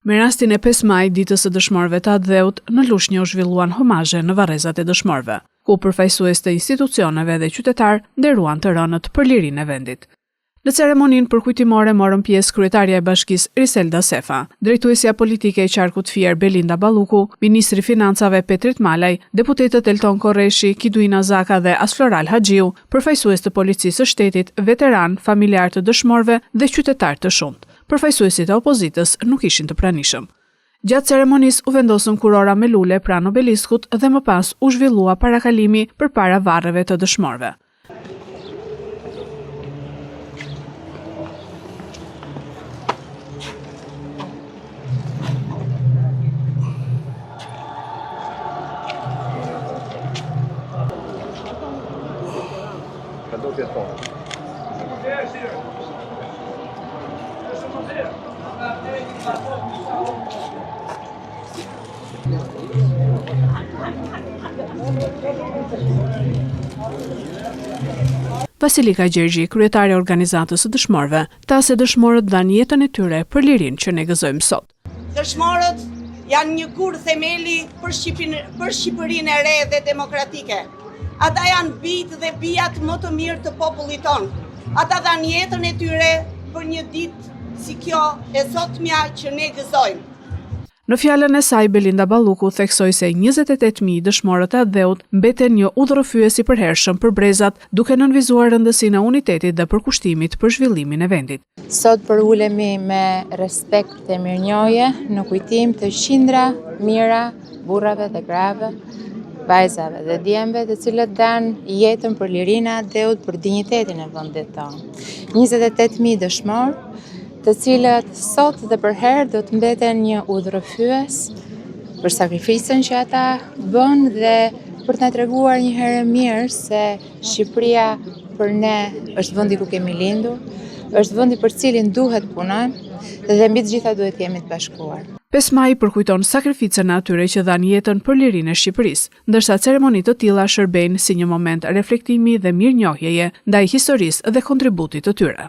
Me rastin e 5 majit, ditës së dëshmorëve të atdheut, në Lushnjë u zhvilluan homazhe në varrezat e dëshmorëve, ku përfaqësues të institucioneve dhe qytetarë nderuan të rënët për lirinë e vendit. Në ceremoninë përkujtimore morën pjesë kryetarja e bashkisë Riselda Sefa, drejtuesja politike e qarkut Fier Belinda Balluku, ministri i Financave Petrit Malaj, deputetët Elton Korreshi, Kiduina Zaka dhe Asfloral Haxhiu, përfaqësues të Policisë së Shtetit, veteranë, familjarë të dëshmorëve dhe qytetarë të shumtë. Përfaqësuesit e opozitës nuk ishin të pranishëm. Gjatë ceremonisë u vendosën kurora me lule pranë obeliskut dhe më pas u zhvillua parakalimi përpara varreve të dëshmorëve. Vasilika Gjergji, kryetare e organizatës së dëshmorëve, tha se dëshmorët dhanë jetën e tyre për lirinë që ne gëzojmë sot. Dëshmorët janë një gur themeli për për Shqipërinë e re dhe demokratike. Ata janë bijtë dhe bijat më të mirë të popullit tonë. Ata dhanë jetën e tyre për një ditë si kjo e sotmja që ne gëzojmë. Në fjalën e saj, Belinda Balluku theksoi se 28.000 dëshmorët e atdheut mbeten një udhërrëfyes i përhershëm për brezat, duke nënvizuar rëndësinë e unitetit dhe përkushtimit për zhvillimin e vendit. Sot përulemi me respekt e mirënjohje në kujtim të qindra mijëra burrave dhe grave, vajzave dhe djemve të cilët dhanë jetën për lirinë e atdheut, për dinjitetin e vendit tonë. 28.000 dëshmorë, të cilët sot dhe përherë do të mbeten një udhërrëfyes për sakrificën që ata bënë dhe për të na treguar një herë e mirë se Shqipëria për ne është vendi ku kemi lindur, është vendi për cilin duhet punojmë dhe mbi të gjitha duhet të jemi të bashkuar. 5 maji përkujton sakrificën e atyre që dhanë jetën për lirinë e Shqipërisë, ndërsa ceremoni të tilla shërbejnë si një moment reflektimi dhe mirënjohjeje ndaj historisë dhe kontributit të tyre.